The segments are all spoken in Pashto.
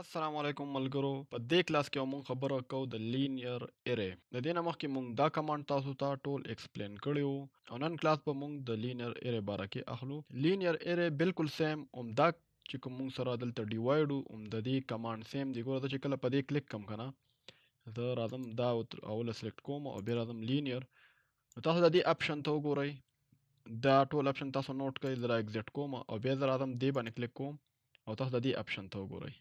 السلام علیکم ملګرو، په دې کلاس کې مونږ خبره کوو د لینیر ارې. د دې نه مخکې مونږ دا کمانډ تاسو ته ټول ایکسپلین کړی وو او نن کلاس به مونږ د لینیر ارې باره کې اخلو. لینیر ارې بالکل سیم هم دا چې کوم مونږ سره دلته ډیوایډ هم د دې کمانډ سیم دی. ګوره، زه چې کله په دې کلیک کوم که نه، زه راځم دا اوله سلیکټ کوم او بیا راځم لینیر. نو تاسو د دې اپشن ته وګورئ، دا ټول اپشن تاسو نوټ کړئ. زه را ایگزیټ کوم او بیا زه راځم دې باندې کلیک کوم او تاسو د دې اپشن ته وګورئ.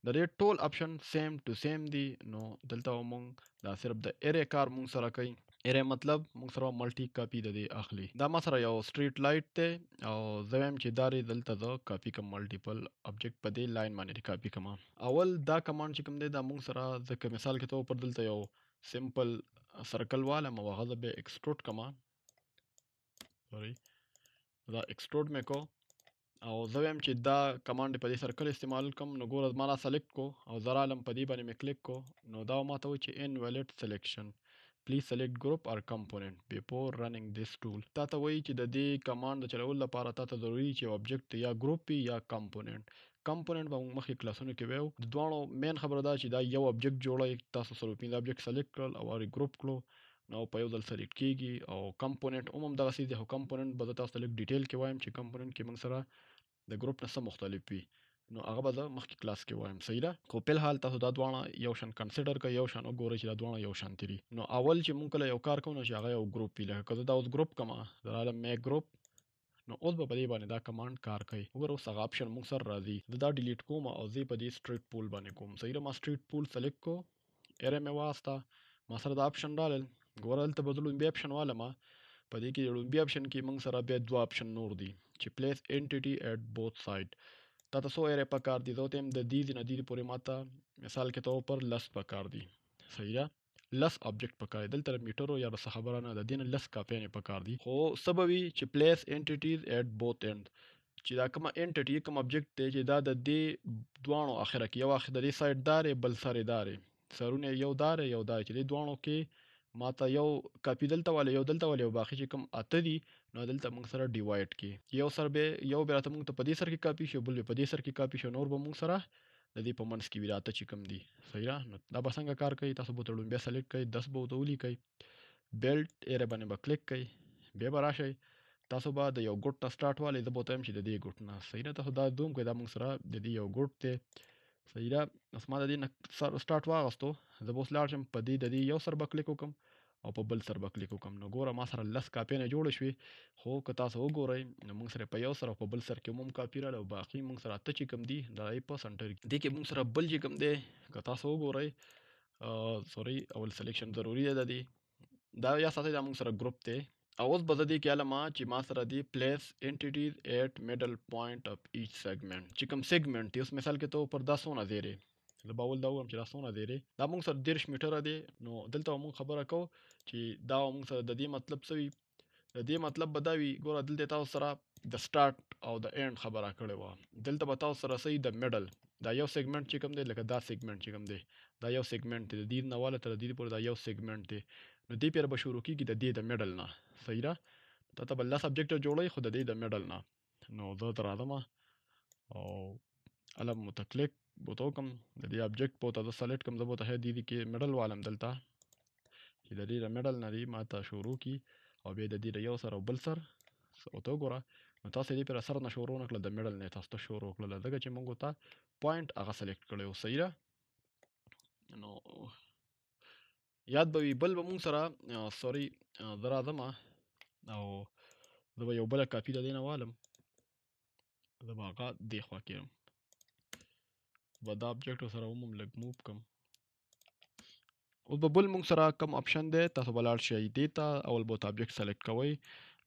د دې ټول اپشن سیم ټو سیم دی. نو دلته مونږ دا صرف د ارې کار مونږ سره کوي. ارې مطلب مونږ سره ملټي کاپي د دې اخلي. دا ما سره یو سټریټ لایټ دی او زه وایم چې دا دی دلته زه کاپي کوم، ملټیپل ابجیکټ په دې لاین باندې کاپي کوم. اول دا کمانډ چې کوم دی دا مونږ سره زه که مثال کې طور پر دلته یو سمپل سرکل والم او هغه زه بیا ایکسټروډ کوم. سوري، دا ایکسټروډ مې کو او زه وایم چې دا کمانډ په دې سرکل استعمال کوم. نو ګوره، ما دا سلیکټ کو او زه رالم په دې باندې مې کلیک کو. نو دا ما ته وایي چې انویلیډ سلیکشن، پلیز سلیکټ ګروپ اور کمپوننټ بیفور رننګ دیس ټول. تا ته وایي چې د دې کمانډ د چلولو لپاره تا ته ضروري چې یو ابجیکټ یا ګروپ وي یا کمپوننټ. کمپوننټ به موږ مخکې کلاسونو کې ویو. د دواړو مین خبره دا چې دا یو ابجیکټ جوړوي. تاسو سره پنځه ابجیکټ سلیکټ کړل او هغه ګروپ کړو نو په یو ځل سلیکټ کیږي. او کمپوننټ هم همدغسې دی، خو کمپوننټ به زه تاسو ته لږ ډیټیل کې وایم چې کمپوننټ کې موږ سره د ګروپ نه څه مختلف وي، نو هغه به زه مخکې کلاس کې وایم. صحیح ده؟ خو په الحال تاسو دا دواړه یو شان کنسیډر کړئ، یو شان وګورئ چې دا دواړه یو شان دي. نو اول چې موږ کله یو کار کوو نو چې هغه یو ګروپ وي، لکه که زه دا اوس ګروپ کوم، زه رالم میک ګروپ، نو اوس به په دې باندې دا کمانډ کار کوي. وګوره، اوس هغه اپشن موږ سره راځي. زه دا ډیلیټ کوم او زه په دې سټریټ پول باندې کوم. صحیح ده؟ ما سټریټ پول سلیکټ کو، ارې مې واسطه، ما سره دا اپشن رالل. ګوره، دلته به زه لومبي اپشن والم. په دې کې لومبي اپشن کې موږ سره بیا دوه اپشن نور دي چې پلیس انټیټي اټ بوت ساید. تا ته څو ارې پکار دي؟ زه ورته وایم د دې ځای نه دې پورې ما ته مثال کې طور پر لس پکار دي. صحیح ده؟ لس ابجیکټ پکار دي. دلته د میټرو یا د څه خبره نه ده، د دې نه لس کاپیانې پکار دي. خو څه به وي چې پلیس انټیټیز اټ بوت اند، چې دا کومه انټیټي کوم ابجیکټ دی چې دا د دې دواړو اخره کې، یو اخر د دې سایډ دار دی، بل سر یې دار دی، سرونه یې یو دار دی یو دار دی، چې دې دواړو کې ما ته یو کاپي دلته والي یو دلته والي او باقي چې کوم اته دي نو دلته موږ سره ډیوایډ کړي. یو سر به یو به راته موږ ته په دې سر کې کاپي شي، بل به په دې سر کې کاپي شي، نور به موږ سره د دې په منځ کې وي راته چې کوم دي. صحیح ده؟ نو دا به څنګه کار کوي؟ تاسو به ورته لومبیا سلیکټ کړئ، دس به ورته ولیکئ، بیلټ ایرې باندې به کلیک کړئ، بیا به راشئ، تاسو به د یو ګوټ نه سټارټ والئ. زه به ورته وایم چې د دې ګوټ نه. صحیح ده؟ تاسو دا زوم کړئ، دا موږ سره د دې یو ګوټ دی. صحیح ده؟ اوس ما د دې نه سر سټارټ واغستو، زه به اوس لاړ شم په دې د دې یو سر به کلیک وکړم او په بل سر به کلیک وکړم. نو ګوره، ما سره لس کاپیانې جوړې شوې. خو که تاسو وګورئ نو موږ سره په یو سر او په بل سر کې هم کاپي راغله او باقي موږ سره اته چې کوم دي دا یې په سنټر کې. دې کې موږ سره بل چې کوم دی که تاسو وګورئ، سوري، اول سلیکشن ضروري دی د دې، دا یا ساتئ، دا موږ سره ګروپ دی. او اوس به زه دې کې علم چې ما سره دی پلیس انټیټیز اټ میډل پوینټ اف ایچ سیګمنټ، چې کوم سیګمنټ دی. اوس مثال کې ته پر دا څونه زیرې، زه به اول دا ووایم چې دا څونه زیرې، دا موږ سره 30 میټره دی. نو دلته به موږ خبره کوو چې دا موږ سره د دې مطلب څه وي. د دې مطلب به دا وي، ګوره دلته تاسو سره د سټارټ او د اینډ خبره کړې وه، دلته به تاسو سره صحیح د میډل دا یو سیګمنټ چې کوم دی، لکه دا سیګمنټ چې کوم دی دا یو سیګمنټ دی، د دې نه واله تر دې پورې دا یو سیګمنټ دی. نو دې پیر به شروع کیږي د دې د میډل نه. صحیح ده؟ تا ته به لس ابجیکټ جوړوي خو د دې د میډل نه. نو زه ته راځم او علم متکلیک بوته وکم، د دې ابجیکټ بوته زه سلیکټ کم، زه بوته هی دې کې میډل والم دلته چې د دې د میډل نه دی ما ته شروع کی او بیا د دې د یو سر او بل سر ورته وګوره. نو تاسو دې پر سر نه شروع نه کړل، د میډل نه تاسو ته شروع کړل، ځکه چې موږ ته پوینټ هغه سلیکټ کړی و. صحیح ده؟ نو یاد به وي. بل به موږ سره، سوري، زه راځم او زه به یو بله کاپي د دې نه والم، زه به هغه دې خوا کېږم، به دا ابجیکټ سره وموم لږ موو کم. اوس به بل موږ سره کوم اپشن دی، تاسو به لاړ شئ دې ته، اول به ورته ابجیکټ سلیکټ کوئ،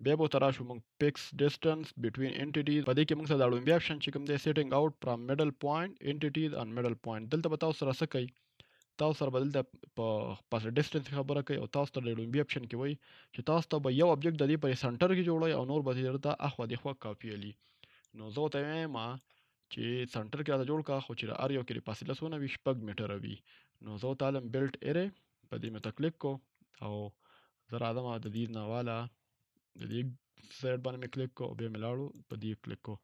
بیا به ورته راشو موږ فکس ډسټنس بټوین انټیټیز. په دې کې موږ سره دا لومبی اپشن چې کوم دی سیټینګ اوټ فرام میډل پوینټ انټیټیز ان میډل پوینټ. دلته به تاسو سره څه کوي، تاسو سره به دلته په پس ډسټنس خبره کوي او تاسو ته د لومبی اپشن کې وایي چې تاسو ته به یو ابجیکټ د دې په سنټر کې جوړوي او نور به درته اخوا دېخوا کاپي الي. نو زه ورته وایم چې سنټر کې راته جوړ کړه، خو چې د هر یو کې د فاصله څونه وي، 6 میټره وي. نو زه ورته علم بیلټ ارې په دې مې ته کلیک کو او زه راځم د دې نه واله د دې سایډ باندې مې کلیک کو او بیا مې لاړو په دې کلیک کو.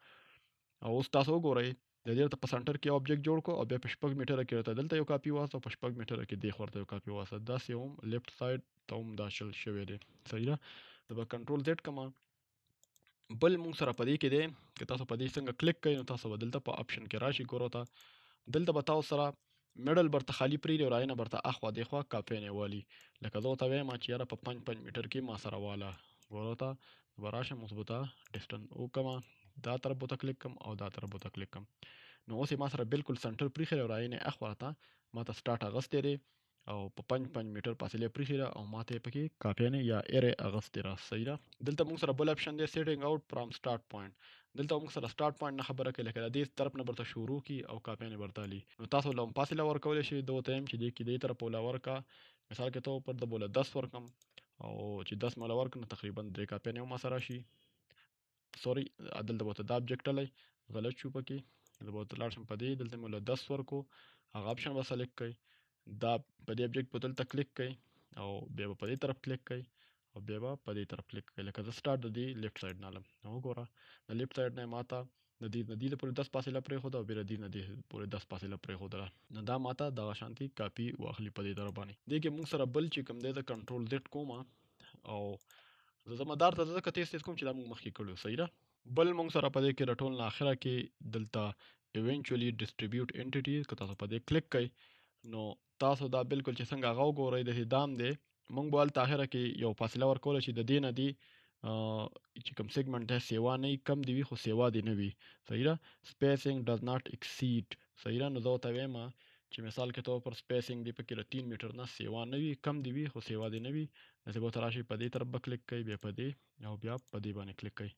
او اوس تاسو وګورئ د دې ته په سنټر کې آبجیکټ جوړ کو او بیا په 6 میټره کې راته دلته یو کاپي واسه او په 6 میټره کې دې خورته یو کاپي واسه. داسې هم لیفټ سایډ ته هم دا شل شوی دی. صحیح ده. زه به کنټرول زیډ کړم. بل مونږ سره په دې کې دی که تاسو په دې څنګه کلیک کړئ نو تاسو به دلته په آپشن کې راشي. ګورو ته دلته به تاسو سره میډل برته خالی پرېږدي او راینه برته اخوا دېخوا کاپیانې والي. لکه زه ورته وایم چې یاره په 5 5 میټر کې ما سره واله. ګورو ته زه به راشم اوس به ته ډسټنس وکړم، دا طرف به ته کلیک کړم او دا طرف به ته کلیک کړم. نو اوس یې ما سره بالکل سنټر پرېښی دی او راینې اخوا ته ما ته سټارټ اغوستی دی او په 5 5 میټر فاصله یې پرېښې ده او ما ته یې پکې کاپیانې یا ایرې اغوستې ده. صحیح ده. دلته موږ سره بل اپشن دی سیټینګ اوټ فرام سټارټ پوینټ. دلته موږ سره سټارټ پوینټ نه خبره کوي، لکه د دې طرف نه برته شروع کړي او کاپیانې برته الي. نو تاسو له هم فاصله ورکولی شئ. ده ورته وایم چې دې کې دې طرف وله ورکړه، مثال کې ته پر ده به له 10 ورکړم او چې 10 مې وله ورکړم نو تقریبا 3 کاپیانې هم ما سره راشي. سوري دلته به ورته دا ابجیکټ الئ، غلط شو پکې. زه به ورته لاړ شم په دې، دلته مې له 10 ورکړو، هغه اپشن به سلیکټ کړئ، دا په دې ابجیکټ په دلته کلیک کړئ او بیا به په دې طرف کلیک کړئ او بیا به په دې طرف کلیک کړئ. لکه زه سټارټ د دې لیفټ سایډ نه الم. نو وګوره د لیفټ سایډ نه ما ته د دې نه دې پورې 10 فاصله پرېښوده او بیا د دې نه دې پورې 10 فاصله پرېښودله. نو دا ما ته دغه شانتي کاپي واخلي په دې طرف باندې. دې کې موږ سره بل چې کوم دی زه کنټرول زیډ کوم او زه زما دار ته ځکه تیز تیز کوم چې دا موږ مخکې کړو. صحیح ده. بل موږ سره په دې کې د ټول نه اخره کې دلته ایونچولی ډیسټریبیوټ انټیټي، که تاسو په دې کلیک کړئ نو تاسو دا بالکل چې څنګه هغه وګورئ داسې دام دی. موږ به هلته اخره کې یو فاصله ورکوله چې د دې نه دې چې کوم سیګمنټ دی سیوا نه وي، کم دی وي خو سیوا دی نه وي. صحیح ده. سپیسینګ ډز ناټ اکسیډ. صحیح ده. نو زه ورته وایم چې مثال کې طور پر سپیسینګ دی پکې د 3 میټر نه سیوا نه وي، کم دی وي خو سیوا دی نه وي. داسې به ورته راشي په دې طرف به کلیک کوئ، بیا په دې او بیا په دې باندې کلیک کوئ.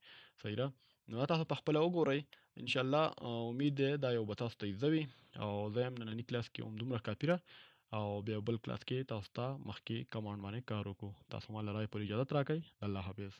صحیح ده. نو دا تاسو په خپله وګورئ. ان شاء الله امید دی دا یو به تاسو ته ایزه وي او زه یم ننني کلاس کې هم دومره کافي ده او بیا بل کلاس کې تاسو ته مخکې کمانډ باندې کار وکړو. تاسو ما له رایې پورې اجازت راکړئ. الله حافظ.